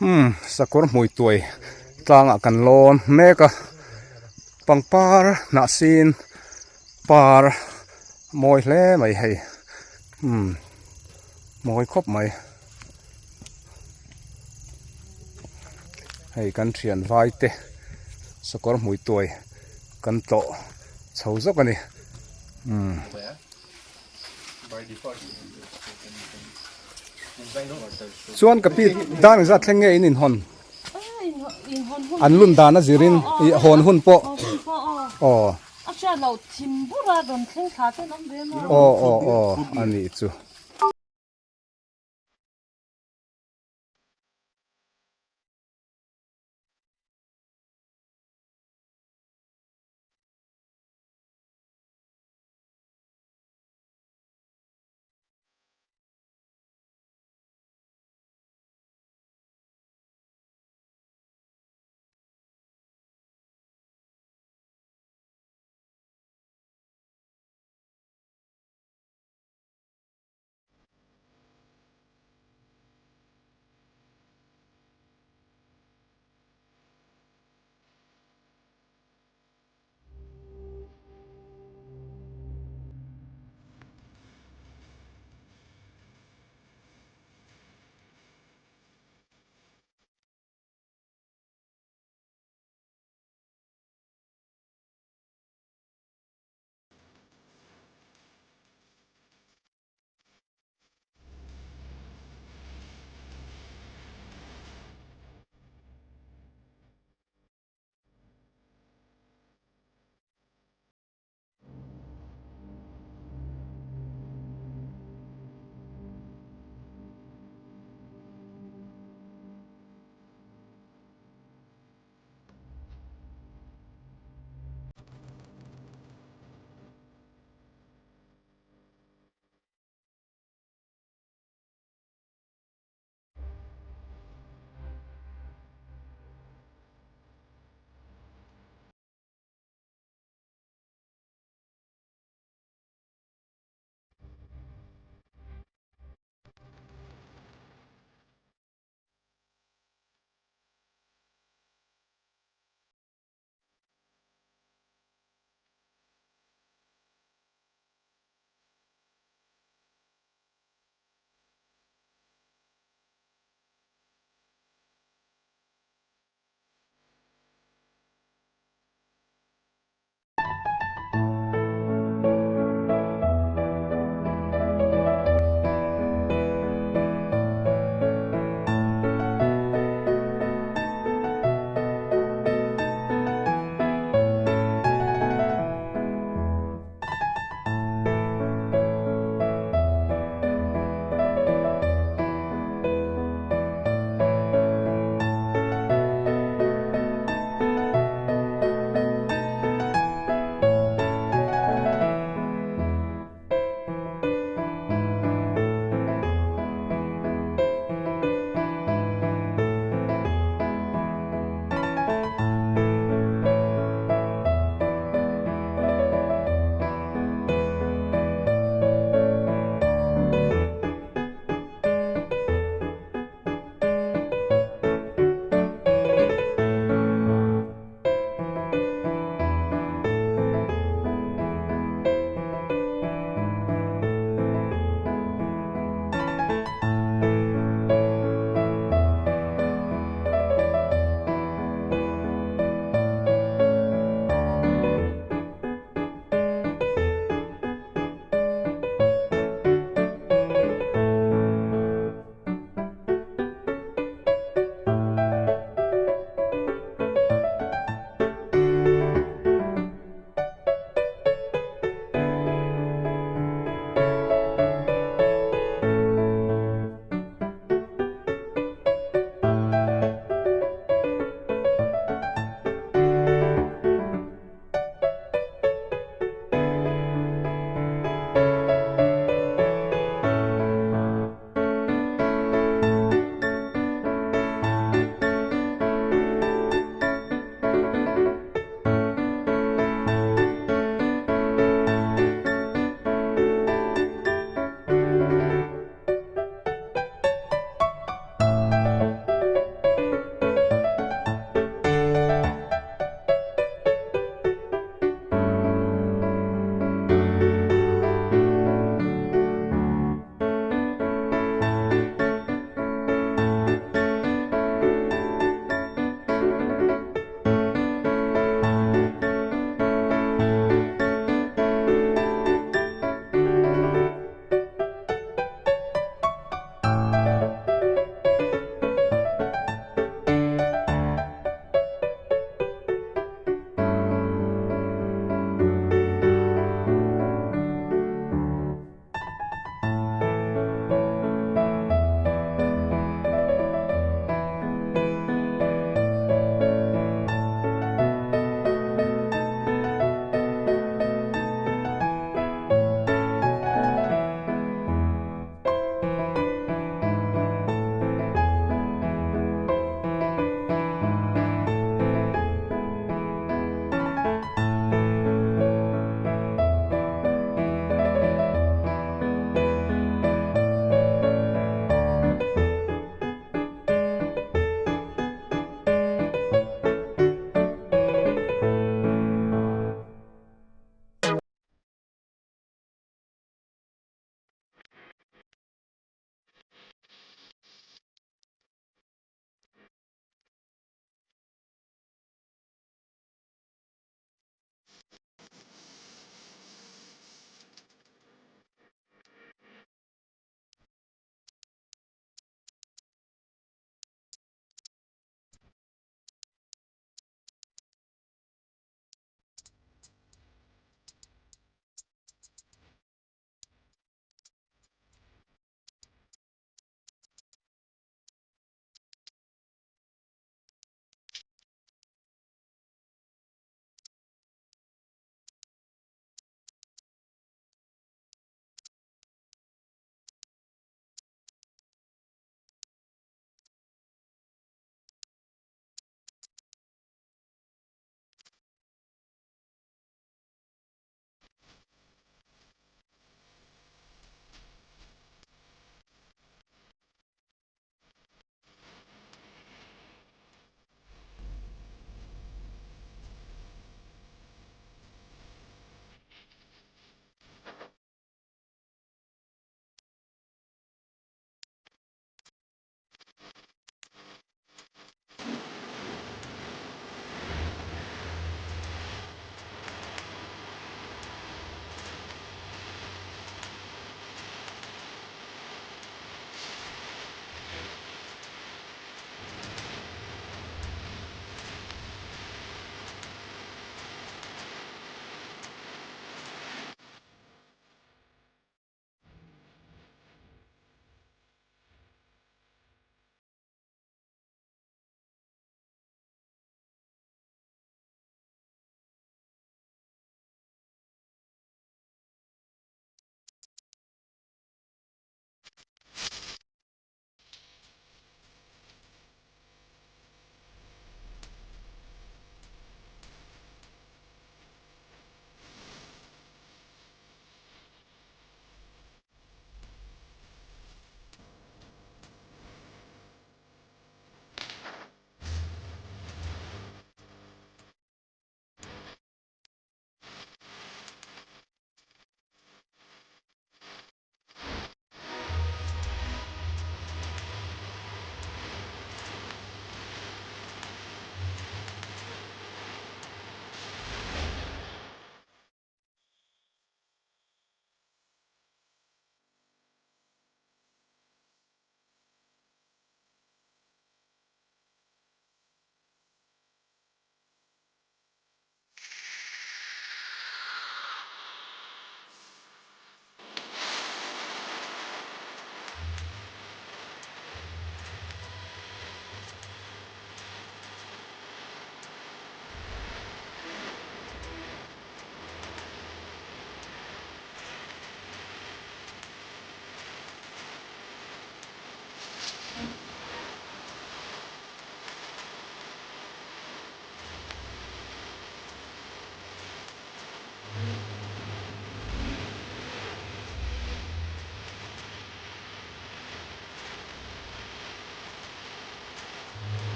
Umm sakawr hmui tuai tlangah kan lawn mek a pangpar hnah sin par mawi hle mai hei umm mawi khawp mai hei kan thian vai te sakawr hmui tuai kan tlawh chho zawk a ni umm. Chuan ka pi dan zat thleng nge in inhawn? An lun dan a zirin i hawn hun pawh. Aw. Aw aw aw a nih chu.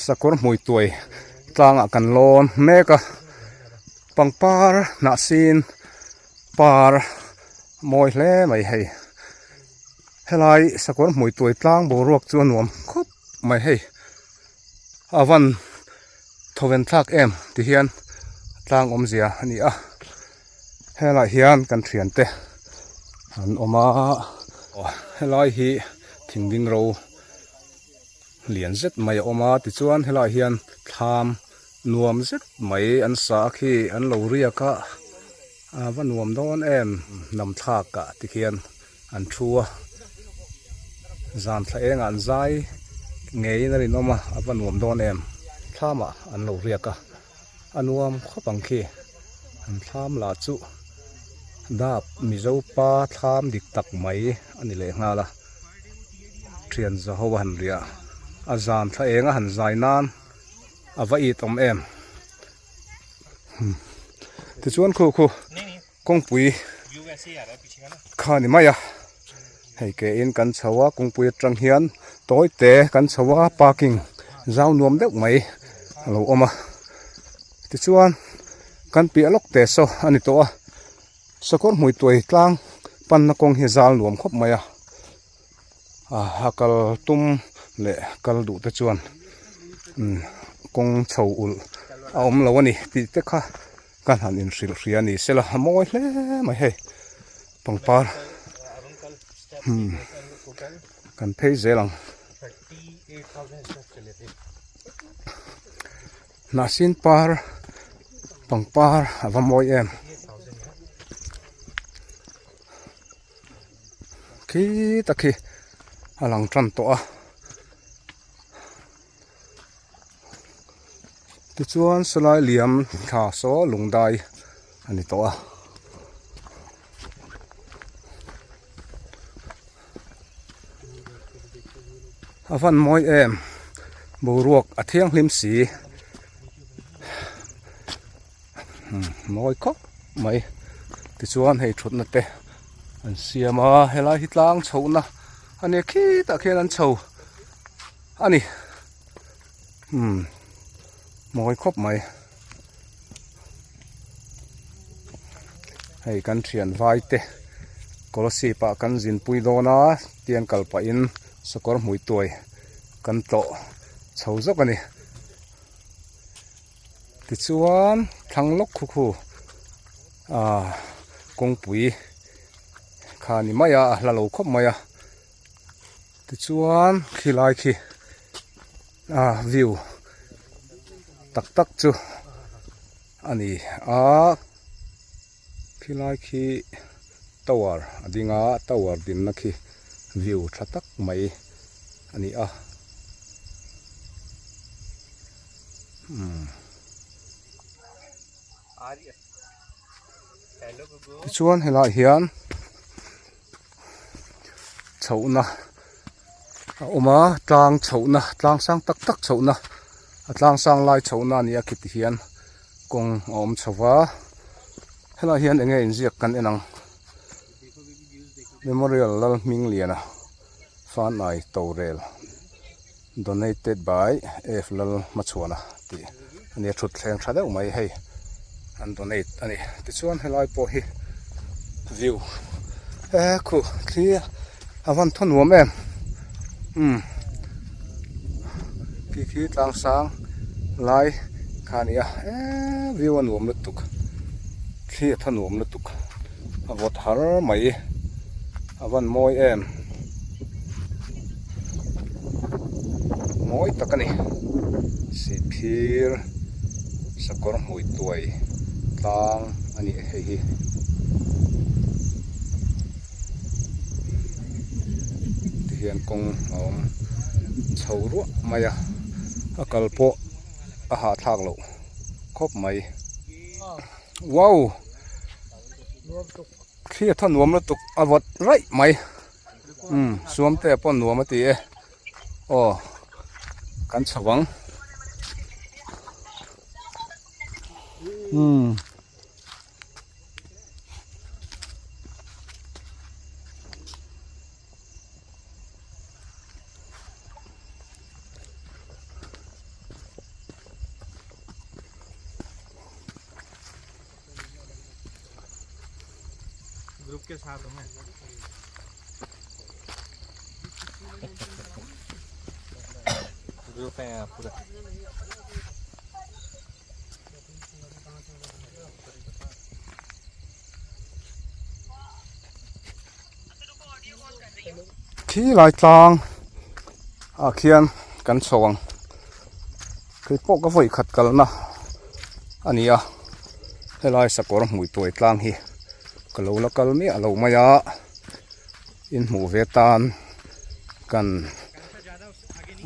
Sakawr hmuituai tlangah kan lawn mek a pangpar hnah sin par mawi hle mai hei helai sakawr hmuituai tlang boruak chu a nuam khawp mai hei a van thawven thlak em ti hian tlang awmzia a ni a helaiah hian kan thiante an awm a helai hi thing ding ro. Lian zet mai a awm a tichuan helaiah hian thlam nuam zet mai an sa a khi an lo riak a a va nuam dawn em hnam thlak ah tikhian an thu a zan thla engah an zai ngeiin a rinawm a a va nuam dawn em thlam ah an lo riak a a nuam khawp ang khi an thlam lah chu dap mizo pa thlam dik tak mai a ni leh nghal a. Thian za ho a han riah a zan thla eng a han zai nan a va it awm em tichuan khu khu kawngpui kha ni mai a hei ke in kan chho a kawngpui atang hian tawi te kan chho a parking zau nuam deuh mai a lo awm a tichuan kan piah lawk te saw a ni tawh a. Sakawr hmui tuai tlang panna kawng hi zal nuam khawp mai a a kal tum leh kal duh te chuan kawng chho ulh a awm lo a ni tih te kha ka han inhrilh hria a ni sela a mawi hle mai hei pangpar kan phei zel ang. Hnahsin par pangpar a va mawi em khi tak hi a lang tan tawh a tichuan sawlai liam thla saw lungdai a ni tawh a. A van mawi em boruak a thianghlim si mawi khawp mai tichuan hei thutna te an siam a helai hi tlang chhohna a nia khitah khian an chho a ni umm mawi khawp mai. Hei kan thian vai te Kolasib ah kan zin pui dawn a tian kal pah in sakawr hmui tuai kan tlawh chho zawk a ni tichuan thlang lawk khu khu ah kawngpui kha a ni mai a a hla lo khawp mai a tichuan khilai khi ah view tak tak chu a ni a khilai khi tower a ding a tower dinna khi view tha tak mai a ni a umm tichuan helaiah hian. Chhohna a awm a tlang chhohna tlang sang tak tak chhohna a tlang sang lai chhohna a ni a khiti hian kawng a awm chho va helaiah hian eng nge inziak kan en ang memorial Lalhmingliana Fanai Torel donated by F Lalhmachhuana tih a nia thutthleng tha deuh mai hei an donate a ni tichuan helai pawh hi view he khu thli a van thaw nuam em umm khi khi tlang sang lai kha a ni a eee view a nuam lutuk thli a thaw nuam lutuk a vawt har mai a van mawi em mawi tak a ni sihphir sakawr hmui tuai tlang a ni hei hi. Tihian kawng a awm chho ruah mai a a kal pawh a hahthlak loh khawp mai. Wow! Thli a tha nuam lutuk a vawt raih mai. Umm suamte pawh nuam a ti e. Aw kan chho ang. Umm. Khi lai tlang ah khian kan chho ang kei pawh ka vawi khat kalna a ni a helai sakawr hmuituai tlang hi ka lo la kal miah lo mai a in hmuh ve tan kan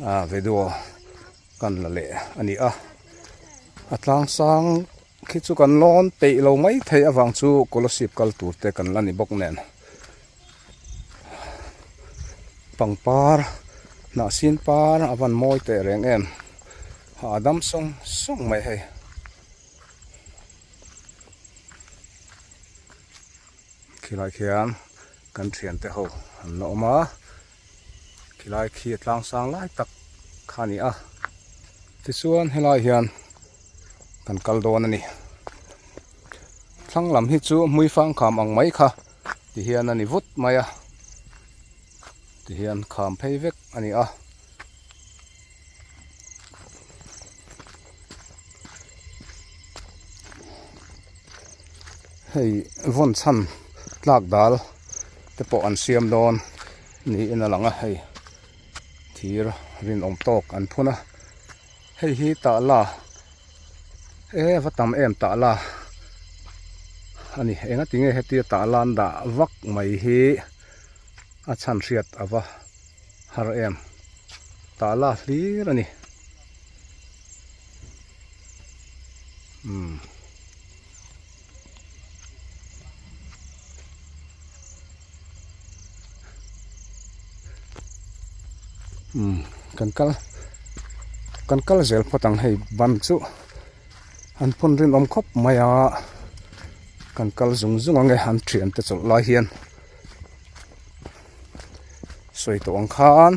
ah video kan la leh a ni a a tlang sang khi chu kan lawn peih lo mai thei avang chu kolasib kal tur te kan la ni bawk nen pangpar hnah sin par a van mawi teh reng em a dam sawng sawng mai hei. Khilai khian kan thiante ho an la awm a khilai khi a tlang sang lai tak kha a ni a tichuan helai hian kan kal dawn a ni thlang lam hi chu hmuifang kham ang mai kha ti hian a ni vut mai a ti hian kham phei vek a ni a. Hei vawn chhan tlak dal te pawh an siam dawn niin a lang a hei thir rinawm tawk an phun a hei hi tah la e va tam em tah la a ni engati nge hetia tah la an dah vak mai hi a chhan hriat a va. Har em tah la hlir a ni umm. Umm kan kal kan kal zel phawt ang hei ban chu an phun rinawm khawp mai a kan kal zung zung ang e an thiante chawlh lai hian. Sawi tawh ang khan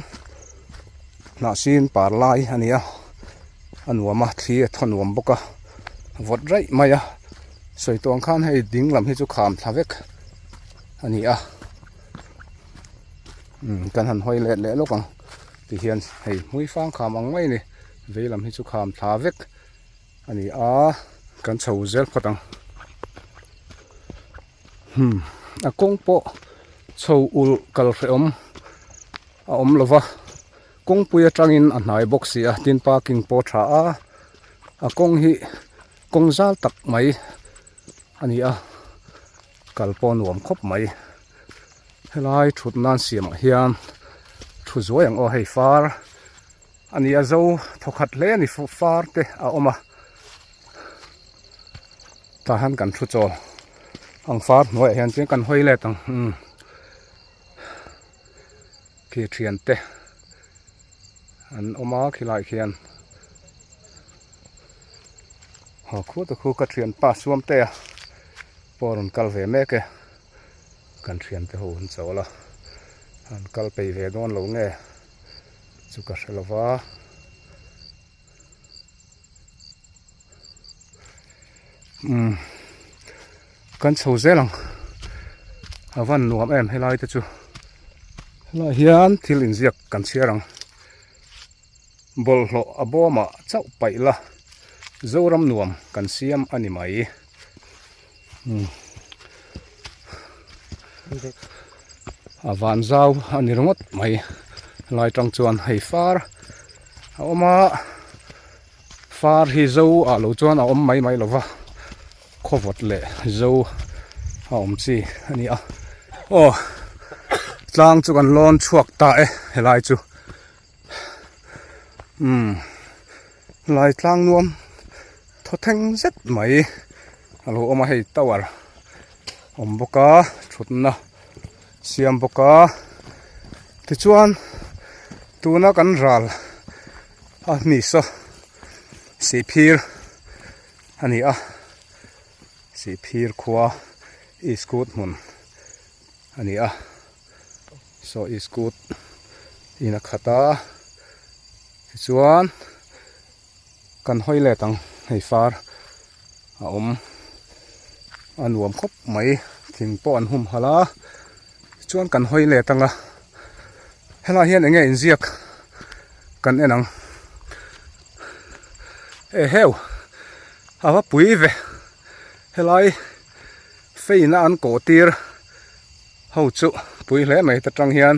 hnah sin par lai a ni a a nuam a thli a thaw nuam bawk a vawt raih mai a sawi tawh ang khan hei ding lam hi chu kham thla vek a ni a umm kan han hawi let leh lawk ang ti hian hei hmui fang kham ang mai a ni vei lam hi chu kham thla vek a ni a kan chho zel phawt ang. Hmm a kawng pawh chho ulh kal hrehawm a awm lo va kawngpui atangin a hnai bawk si a tin parking pawh a tha a a kawng hi kawng zal tak mai a ni a kal pawh nuam khawp mai helai thut nan siamah hian thu zuai ang aw hei far a ni a zo thawkhat hle a ni far te a awm a tah hian kan thu chawl ang far hnuaiah hian chuan kan hawi let ang umm khi thian te an awm a khilaiah khian haw khu te khu ka thianpa suamtea pawh a rawn kal ve mek e. Kan thiante ho an chawl a, an kal peih ve dawn lo nge chu ka hre lova. Umm kan chho zel ang a van nuam em helai te chu helaiah hian thil inziak kan chhiar ang bawlhhlawh a bawmah chauh paih la Zoram nuam kan siam a ni mai. A van zau a ni ringawt mai lai tang chuan hei far a awm a far hi zo ah lo chuan a awm mai mai lo va khawvawt leh zo a awm chi a ni a aw tlang chu kan lawn chhuak ta e helai chu umm lai tlang nuam thaw thleng zet mai a lo awm a hei tower awm bawk a thutna siam bawk a tichuan tuna kan ral a hni saw sihphir a ni a sihphir khua iskut hmun a ni a. Saw iskut in a khat a tichuan kan hawi let ang hei far a awm a nuam khawp mai. Thing pawh an humhalh a chuan kan hawi let ang a helaiah hian eng nge inziak kan en ang eheu a va pui ve helai feina an kawh tir ho chu pui hle mai ta tang hian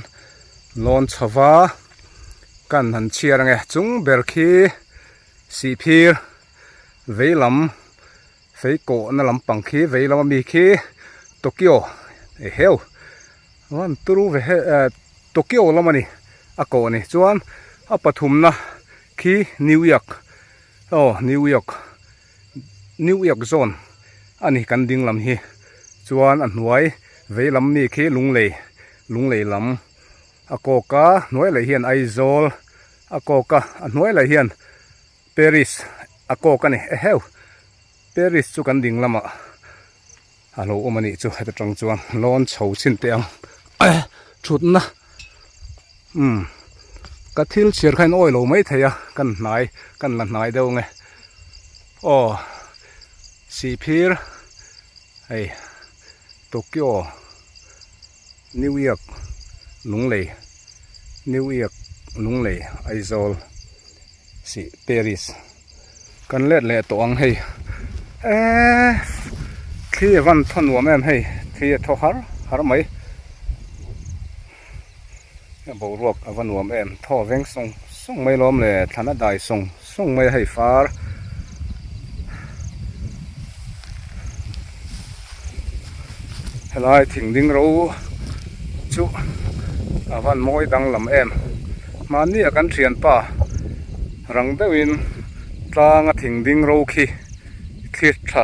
lawn chho va kan han chhiar ang e chung ber khi sihphir veilam. Fei kawhna lampang khi vei lama mi khi Tokyo eheu chuan turu ve he eh Tokyo lam a ni a kawh ni chuan a pathumna khi New York aw New York New York zone a ni kan ding lam hi chuan a hnuai vei lam mi khi Lunglei Lunglei lam a kawk a hnuai leh hian Aizawl a kawk a a hnuai leh hian. Paris a kawk a ni eheu Paris chu kan ding lamah a lo awm a nih chu heta tang chuan lawn chho chhin teh ang thutna umm ka thil chhiar kha in awi lo mai thei a kan hnai kan la hnai deuh ang e aw sihphir hei Tokyo New York Lunglei New York Lunglei Aizawl. Sih Paris kan let leh tawh ang hei eee thli a van thaw nuam em hei thli a thaw har har mai boruak a va nuam em thaw veng sawng sawng mai lawm le thlan a dai sawng sawng mai a hei far helai thing ding ro chu a van mawi danglam em mahni a kan thianpa rang deuhin tlang a thing ding ro khi thli tha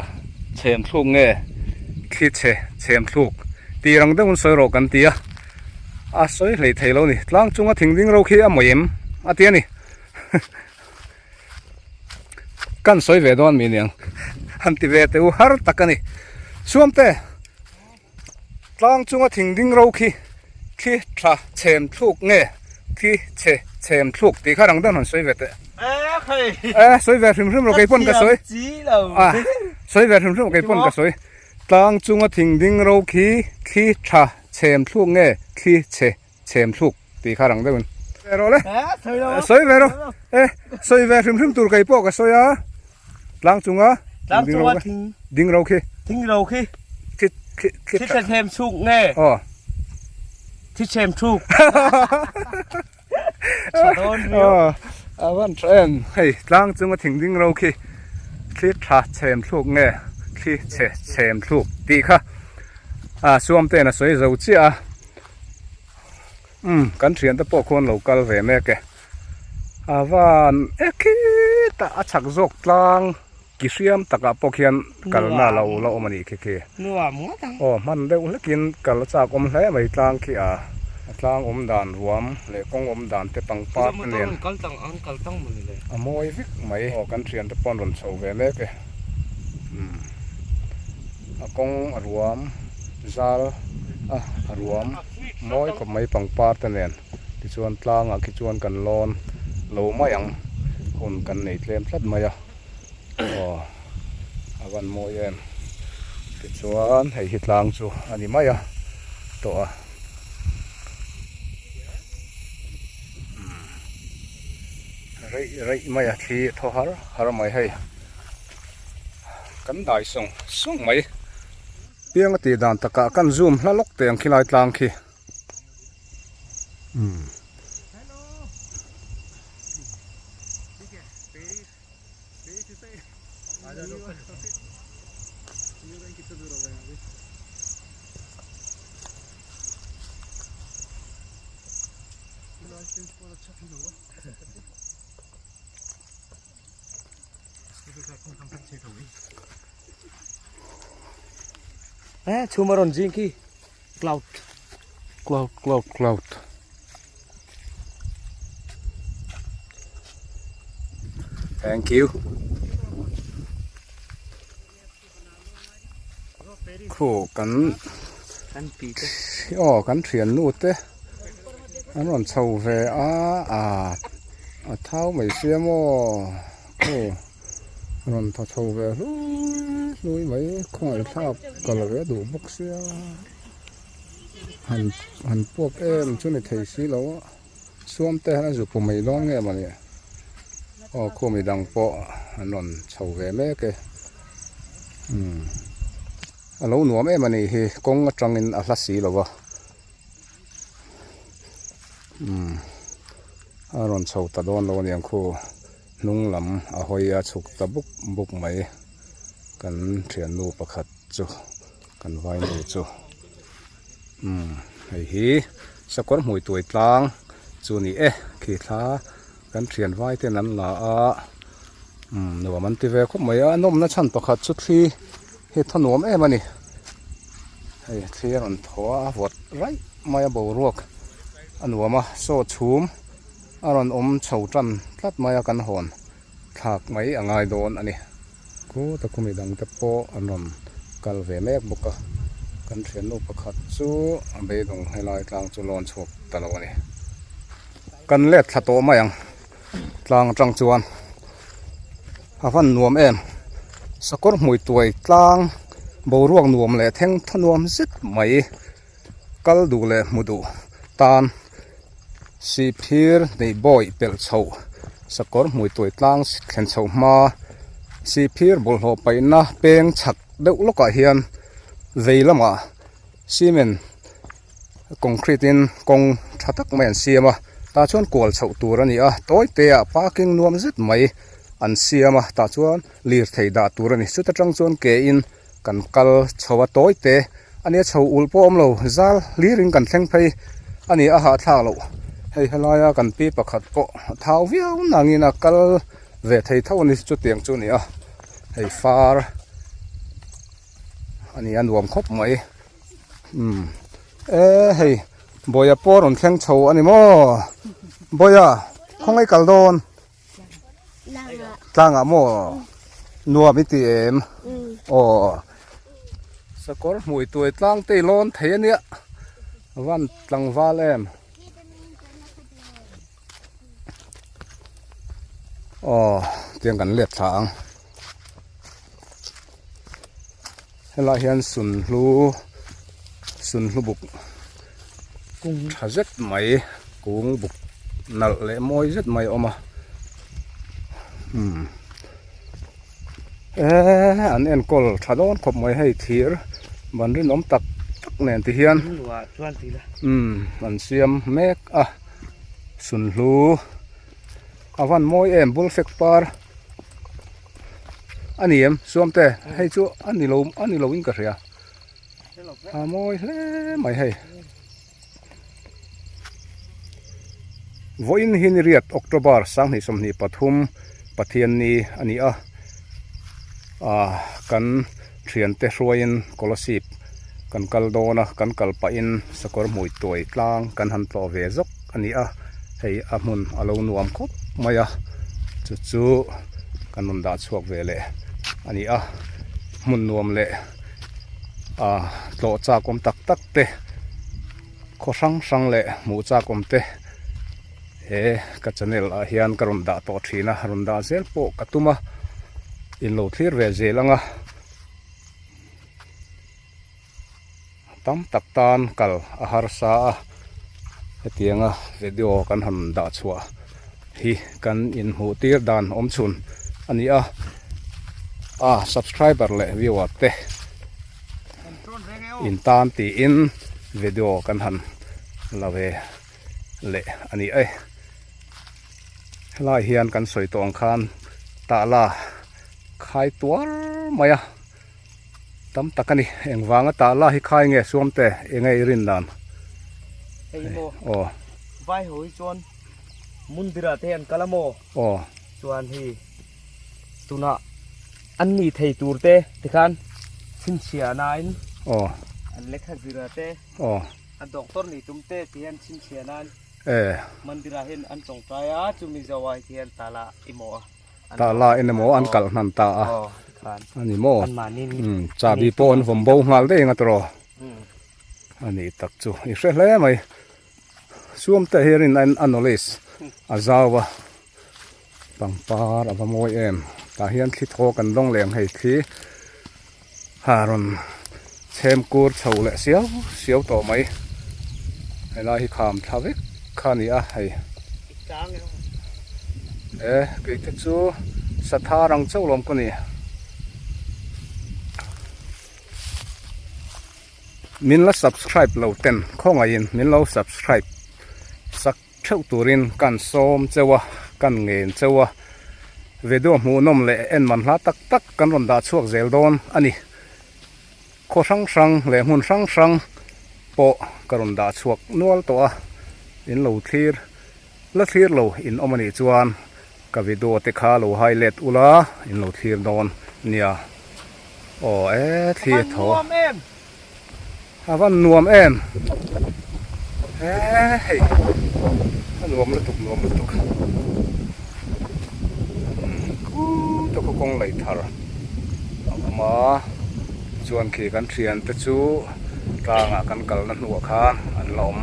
chhem thluk nge thli chhe chhem thluk tih rang deuhin sawi rawh kan ti a a sawi hlei thei lo a ni tlang chunga thing ding ro khi a mawi em a ti a ni. Kan sawi ve dawn mi niang han ti ve teh u har tak a ni. Suamte tlang chunga thing ding ro khi thli tha chhem thluk nge thli chhe chhem thluk tih kha rang deuh han sawi ve teh. E sawi ve hrim hrim ro kei pawn ka sawi. A sawi ve hrim hrim ro kei pawn ka sawi. Tlang chunga thing ding ro khi thli tha chhem thluk nge thli chhe chhem thluk tih kha rang deuhin ve rawh le sawi ve rawh e sawi ve hrim hrim tur kei pawh ka sawi a tlang chunga tlang chunga thing ding ro khi thing ro khi thi thi thi thi chhem chhuk nge aw thi chhem chhuk a van tha em hei tlang chunga thing ding ro khi thli tha chhem thluk nge thli chhe chhem thluk tih kha a suam ten a sawi zo chiah a. Umm kan thiante pawh khuan lo kal ve mek e a van e khitah a chhak zawk tlang ki hriam takah pawh khian kalna lo la awm a nih khi khi aw hman deuh hlekin kal a chak awm hle mai tlang khi a a tlang awm dan ruam leh kawng awm dan te pangpar te nen a mawi vek mai aw kan thiante pawh an rawn chho ve mek e umm a kawng a ruam zal a a ruam. Mawi khawp mai pangpar te nen tichuan tlangah khi chuan kan lawn lo mai ang hun kan nei tlem tlat mai a aw a van mawi em tichuan hei hi tlang chu a ni mai a tawh a reih reih mai a thli thaw har har mai hei kan dai sawng sawng mai. Piang a tih dan takah kan zoom hla lawk teh ang khilai tlang khi. Umm. Eh, chhum a rawn zing khi. Cloud. Cloud, cloud, cloud. Thank you. Khu kan kan pi te. Aw kan thian nu te an rawn chho ve a a a thau mai sia maw khu rawn thaw chho ve hlui. Nui mai khawngaih thlak kal ve duh bawk sia han han puak em chu ni thei si lo a suam te hian a zu pu mai dawn nge mawni aw khu midang pawh an rawn chho ve mek e umm a lo nuam em a nih hi kawng atangin a hla si lo va umm a rawn chho ta dawn lo a niang khu. Hnung lam a hawi a chhuk ta buk buk mai kan thiannu pakhat chu kan vainu chu umm hei hi sakawr hmui tuai tlang chu a ni e khi thla kan thian vai ten an la a umm nuam an ti ve khawp mai a a nawmna chhan pakhat chu thli hi thaw nuam em a ni hei thli a rawn thaw a a vawt raih mai a boruak a nuam a saw chhum. A rawn awm chho tan tlat mai a, kan hawn thlak mai a ngai dawn a ni. Khuta khumi dangte pawh an rawn kal ve mek bawk a, kan thiannu pakhat chu a beidawng helai tlang chu lawn chhuak ta lo a ni. Kan let thla tawh mai ang tlang atang chuan a van nuam em, sakawr hmui tuai tlang boruak nuam leh theng thaw nuam zet mai. Kal duh leh hmu duh tan Sihphir neih bawi pelh chhoh sakawr hmui tuai tlang thlen chhoh hma Sihphir bawlhhlawh paihna peng chhak deuh lawkah hian vei lamah cement concrete in kawng tha tak mai an siam a tah chuan kual chhoh tur a ni a tawi te ah parking nuam zet mai an siam a tah chuan lirthei dah tur a ni chuta tang chuan ke in. Kan kal chho a tawi te a nia chho ulh pawh a awm lo zal hlir in kan thleng phei a ni a hahthlak loh hei helaia kan pi pakhat pawh a thau viau nangin a kal ve thei tho a ni chutiang chu a ni a hei far a ni a nuam khawp mai umm e hei Bawia pawh a rawn thleng chho a ni maw Bawia khawngaih kal dawn. Tlangah maw nuam i ti em? Aw sakawr hmui tuai tlang te i lawn thei a nia van tlangval em? Aw tiang kan let thla ang helaiah hian sunhlu sunhlu buk tha zet mai kung buk nalh leh mawi zet mai a awm a umm eee an enkawl tha dawn khawp mai hei thir ban rinawm tak tak nen ti hian umm an siam mek a sunhlu a van mawi em bul fek par a ni em suamte hei chu a ni lo a ni lo in ka hria a mawi hle mai hei. Vawiin hi niriat October 2023 Pathianni a ni a, ah kan thiante hruaiin Kolasib kan kal dawn a, kan kal pahin sakawr hmui tuai tlang kan han tlawh ve zawk a ni a, hei a hmun a lo nuam khawp mai a, chu chu kan rawn dah chhuak ve leh a ni a, hmun nuam leh ah tlawh chak awm tak tak te. Khaw hrang hrang leh hmuh chak awm te he ka channel ah hian ka rawn dah tawh thin a, rawn dah zel pawh ka tum a, in lo thlir ve zel ang a, tam tak tan kal a harsa a, hetianga video kan han dah chhuah hi kan inhmuh tir dan awm chhun a ni a, ah subscriber leh viewer te. In tan tiin video kan han la ve leh a ni e. Helai hian kan sawi tawh ang khan tah la khai tuar mai a, tam tak a ni. Engvanga tah la hi khai nge Suamte enge i rin dan? Hei maw aw vai ho hi chuan mundira te an kal a maw? Aw. Chuan hei Tunah an ni thei tur te tikhan chhinchhiah nain aw an lehkha zira te aw an doctor ni tum te ti hian chhinchhiah nan e mandir ah hian an tawngtai a chumi zo ah hian tala emaw a tala emaw an kalh hnan ta a aw tikhan ani maw an mahni umm chahbi pawh an vawm bo nghal daih anga tawh ani tak chu i hre hle mai suam te hian a knowledge a zau a. Pangpar a va mawi em tah hian thli thaw kan dawng leh ang hei thli. Ha rawn chhem kur chho leh siau siau tawh mai. Helai hi kham thla vek kha a ni a hei. E kei te chu sathar ang chauh lawm ka ni. Min la subscribe lo ten khawngaihin min lo subscribe sak theuh turin kan sawm cheu a, kan ngen cheu a, video hmuhnawm leh en man hla tak tak kan rawn dah chhuak zel dawn a ni. Khaw hrang hrang leh hmun hrang hrang pawh ka rawn dah chhuak nual tawh a, in lo thlir la thlir lo in awm a nih chuan ka video te kha lo highlight ula in lo thlir dawn nia. Aw e thli a tho. A van nuam em he hei a nuam lutuk nuam lutuk khuta khaw kawng lei thar a awm a chuan khi kan thian te chu tlangah kan kalna hnuah khan an la awm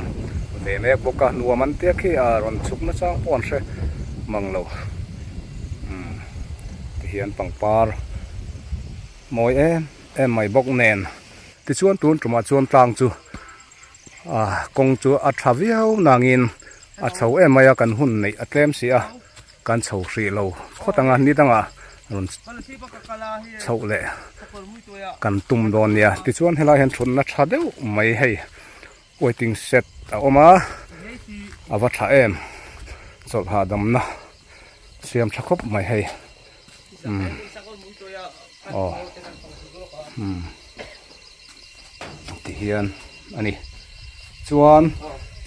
ve mek bawk a nuam an tia khi a rawn chhuk na chang pawh an hre mang lo umm tihian pangpar mawi em em mai bawk nen. Tichuan tun tumah chuan tlang chu ah kawng chu a tha viau nangin a chho em mai a kan hun neih a tlem si a kan chho hrih lo phawt ang a ni dangah rawn chhoh leh kan tum dawn nia tichuan helai hian thutna tha deuh mai hei waiting shed a awm a a va tha em chawlh hahdamna siam tha khawp mai hei. Umm aw umm ti hian a ni chuan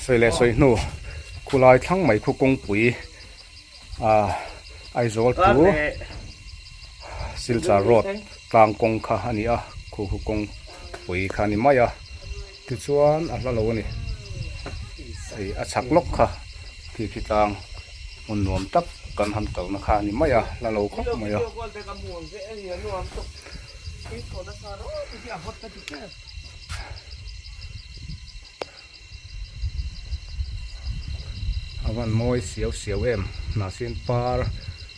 sawi leh sawi hnu khulai thlang mai khu kawngpui ah Aizawl chu Silchar road tlang kawng kha a ni a khu khu kawngpui kha a ni mai a tichuan a hla lo a ni hei a chhak lawk kha khi khi tlang hmun nuam tak kan han kalna kha a ni mai a hla lo khawp mai a. A van mawi siau siau em hnahsin par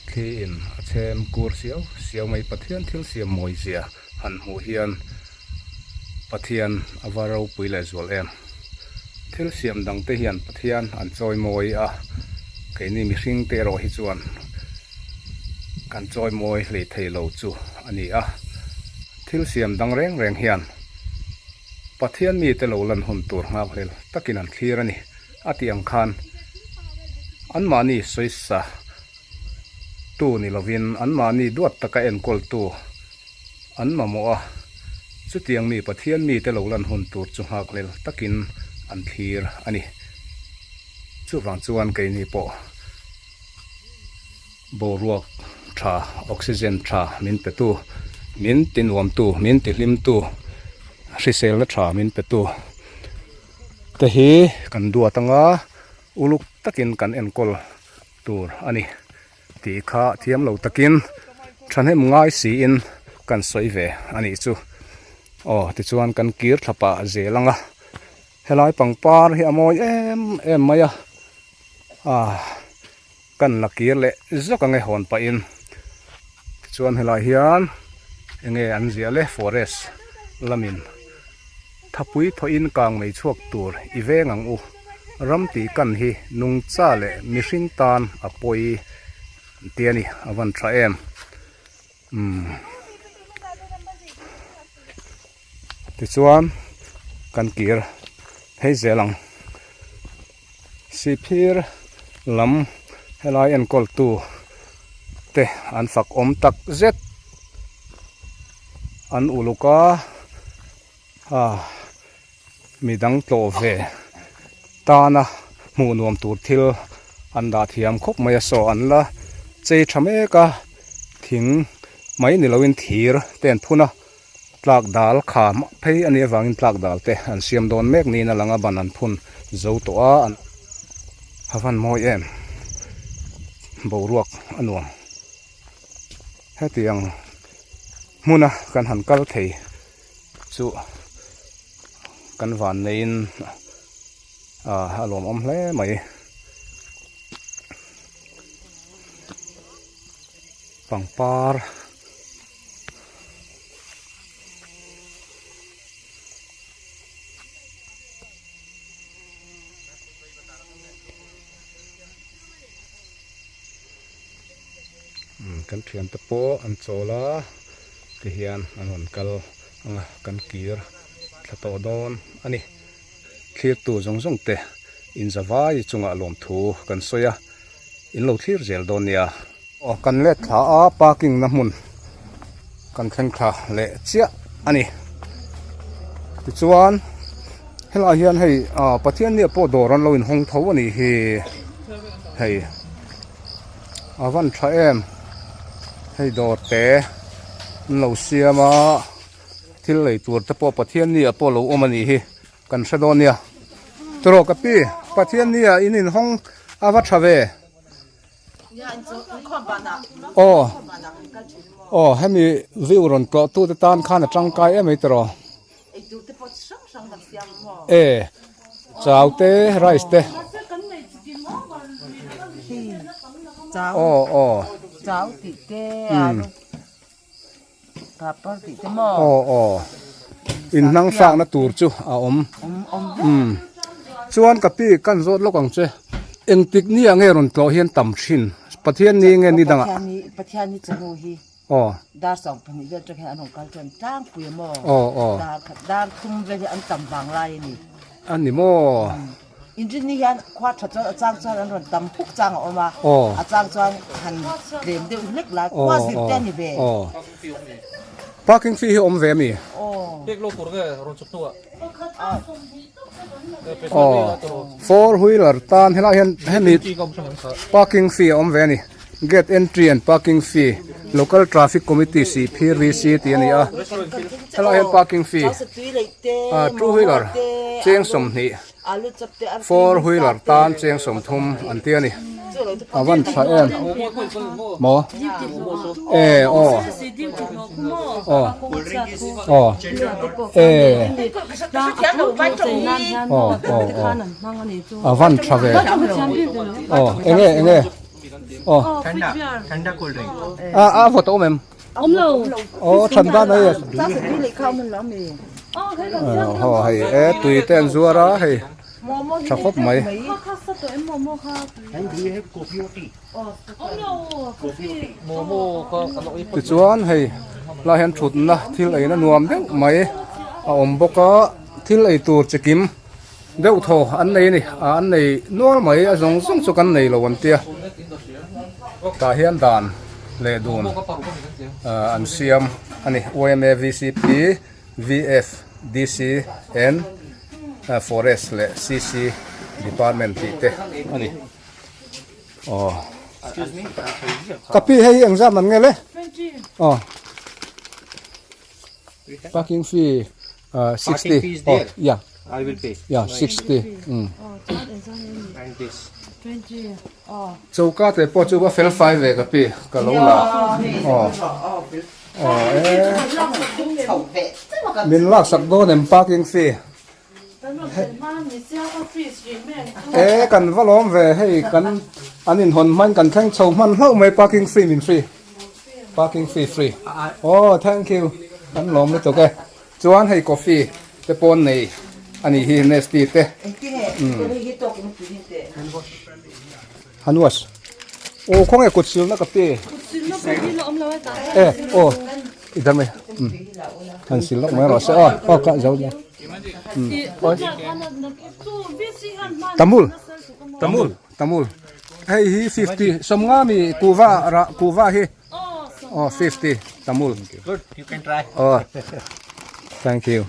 thli in a chhem kur siau siau mai Pathian thil siam mawi zia han hmuh hian Pathian a va ropui leh zual em. Thil siam dang te hian Pathian an chawi mawi a, keini mihring te erawh hi chuan kan chawi mawi hlei thei lo chu a ni a. Thil siam dang reng reng hian Pathian mite lo lan hun tur nghakhlel takin an thlir a ni a tih ang khan anmahni sawisa tu ni lovin anmahni duat taka enkawltu an mamawh a, chutiang mi Pathian mite lo lan hun tur chu nghakhlel takin an thlir a ni. Chuvang chuan keini pawh boruak tha, oxygen tha min petu, min tinuamtu, min tihlimtu, hriselna tha min petu te hi kan duat anga uluk takin kan enkawl tur a ni. Tih kha thiam lo takin thahnem ngai siin kan sawi ve a nih chu. Aw tichuan kan kir thla pah zel ang a, helai pangpar hi a mawi em em mai a, ah kan la kir leh zawk ang e hawn pahin. Tichuan helai hian enge an ziah le forest lamin thapui thawhin kang mai chhuak tur i veng ang u. Ram tih kan hi nungcha leh mihring tan a pawi an ti a ni, a van tha em. Umm tichuan kan kir phei zel ang. Sihphir lam helai enkawl tu te an fak awm tak zet an uluk a ah. Midang tlawh ve tana hmuh nuam tur thil an dah thiam khawp mai a saw an la chei tha mek a thing mai ni loin thir te an phun a tlak dal kham phei a nih avangin tlak dal te an siam dawn mek niin a lang a ban an phun zo tawh a a van mawi em boruak a nuam hetiang hmuna kan han kal thei. Chu kan van neiin ah a lawmawm hle mai. Pangpar. Kan thiante pawh an chawl a tihian an rawn kal ang a kan kir thla tawh dawn a ni. Thlirtu zawng zawng te inzavai chungah lawmthu kan sawi a in lo thlir zel dawn nia. Aw kan let thla a parking na hmun kan thleng thla leh chiah a ni tichuan helaiah hian hei ah Pathian nia pawh dawr an lo inhawng tho a nih hi hei a van tha em hei dawr te an lo siam a thil lei tur te pawh Pathian nia pawh lo awm a nih hi. Kan hre dawn nia. Tawrh ka pi, Pathian nia in inhawng a va tha ve. Aw, aw hemi view rawn tlawh tu te tan khan a tangkai em mai tawrh. E, chau te, rice te. Aw, aw. Aw aw inhnang hrangna tur chu a awm umm chuan ka pi kan zawt lawk ang che engtik ni ah nge rawn tlawh hian tam thin Pathian ni nge ni dangah aw aw aw a ni maw. Inrinni hian khua tha chuan a chang chuan an rawn tam huk chang a awm a, a chang chuan han tlem deuh hlek lai khua zir te a ni ve. Parking fee hi awm ve ami? Four wheeler tan helai hian hemi parking fee a awm ve a ni. Gate entry and parking fee local traffic committee sihphir VC tih a ni a helai hian parking fee two wheeler cheng 20 four wheeler tan cheng 30 an ti a ni a van tha em maw e aw aw aw e aw aw aw a van tha ve aw enge enge aw a a vawt a awm em aw than dan a aw hei e tui te an zuar a hei tha khawp mai. Tichuan hei lai hian thutna thil eina nuam deuh mai a awm bawk a thil ei tur chikim deuh thaw an nei a ni ah an nei nual mai a zawng zawng chu kan nei lo an tia tah hian dan leh dun ah an siam a ni yma vcp vf dc and forest leh cc department tih te a ni aw ka pi hei hi engzat man nge le aw parking fee 60 fee is there? Oh, yeah. I will pay. Yeah, 60. Mm. And this. Choka te pawh chu va fel fai ve ka pi ka lo la. Oh. Oh, eh. Min lak sak dawn em parking fee. Eh, kan va lawm ve hei kan an inhawn hman kan thleng chho hman hlauh mai parking fee min free. Parking fee free. Oh, thank you. Kan lawm lutuk e. Chuan hei coffee te pawn nei a nih hi Nestle te. Hand wash. Oh, khawnge kut silna ka pe. E, oh, i dam e. Han sil lawk mai rawh se. Oh, oh, ka zo na. Tamul. Tamul. Tamul. Hei hi 50 sawmnga mi kuva ra kuva hi. Oh 50 Tamul. Good, you can try. Oh. Thank you.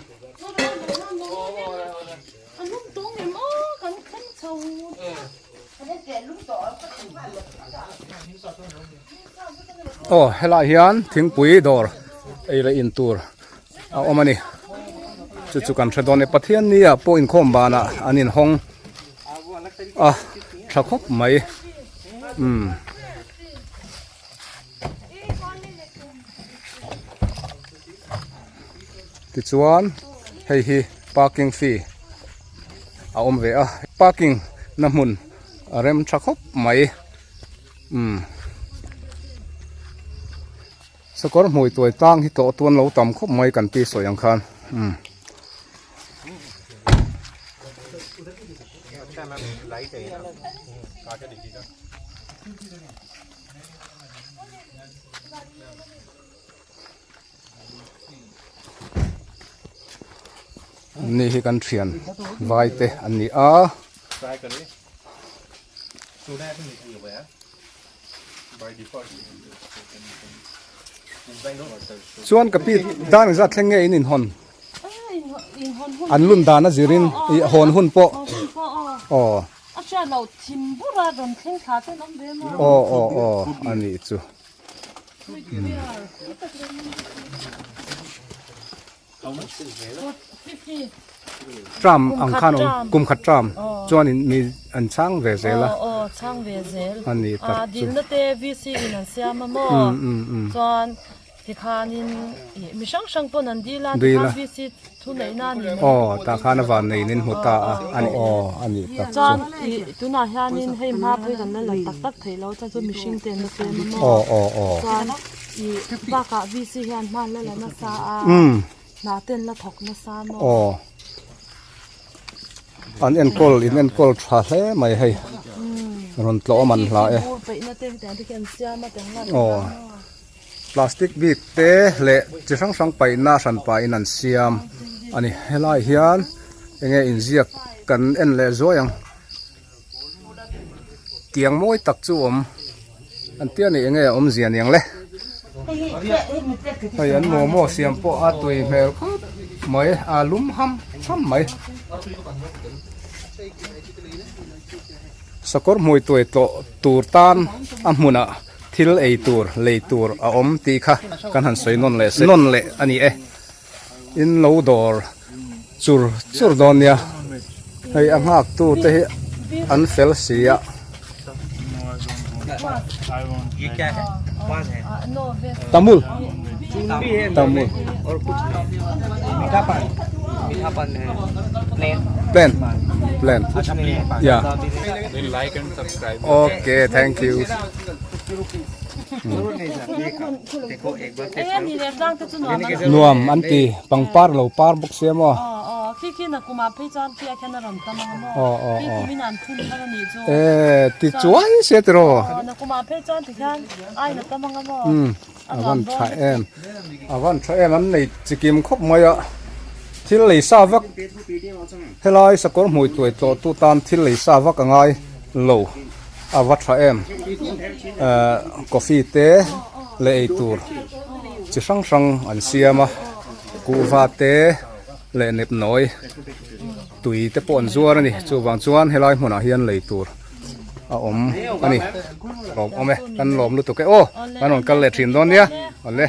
Oh helai hian thingpui dawr ei leh in tur a awm a ni chu chu kan hre dawn e Pathian ni ah pawh inkhawm banah an inhawng a tha khawp mai umm. Tichuan hei hi parking fee a awm ve a parking na hmun a rem tha khawp mai umm. Sakawr hmui tuai tlang hi tlawh tuan lo tam khawp mai kan ti sawi ang khan umm. Ni hi kan thian vai te an ni a. Chuan ka pi dan zat thleng nge in inhawn? An lun dan a zirin i hawn hun pawh. Aw. A hriat loh thim bura rawn thleng thla ten awm ve maw? Aw aw aw a nih chu. Tram ang khan awm kum khat tram chuanin mi an chhang ve zel a. Aw aw chhang ve zel. A ni tak chu. Dilna te VC in an siam a maw? Chuan tikhanin ih mi hrang hrang pawn an dil a tikhan VC thu neihna a ni mai. Aw tah khan a van neiin in hmu ta a a ni aw a ni tak chu. Chuan ih tunah hianin hei hma phei kan la la tak tak theih lo chuan chu mihring te an la tlem a maw? Aw aw aw. Chuan Ih bakah VC hian hma la la nasa a, hna ten la thawk nasa maw? Aw, an enkawl in enkawl tha hle mai hei, rawn tlawh awm an hla e. Bur peihna te hetiang te khi an siam a tiang lan Aw, plastic bik te leh chi hrang hrang paihna hran pahin an siam a ni. Helai hian enge inziak kan en leh zuai ang. Tiang mawi tak chu awm an tia ni enge a awmzia niang le hei an momo siam pawh a tui hmel khawp mai a lum ham ham mai sakawr hmui tuai tlawh tur tan a hmunah thil ei tur lei tur a awm tih kha kan han sawi nawn leh nawn leh a ni e. In lo dawr chur chur dawn nia hei a nghak tu te hi an fel si a. Tamul Tamul Plan Plan Yeah Okay thank you. Nuam an ti pangpar lo par bawk sia maw e ti chuai sia tiraw umm a van tha em a van tha em an nei chikim khawp mai a thil lei sa vak helai sakawr hmui tuai tlawh tu tan thil lei sa vak a ngai lo. A va tha em ehh coffee te leh eitur chi hrang hrang an siam a kuhva te leh nepnawi tui te pawh an zuar a ni chuvang chuan helai hmunah hian lei tur a awm a ni lawm awm e kan lawm lutuk e aw kan rawn kal leh thin dawn nia awle.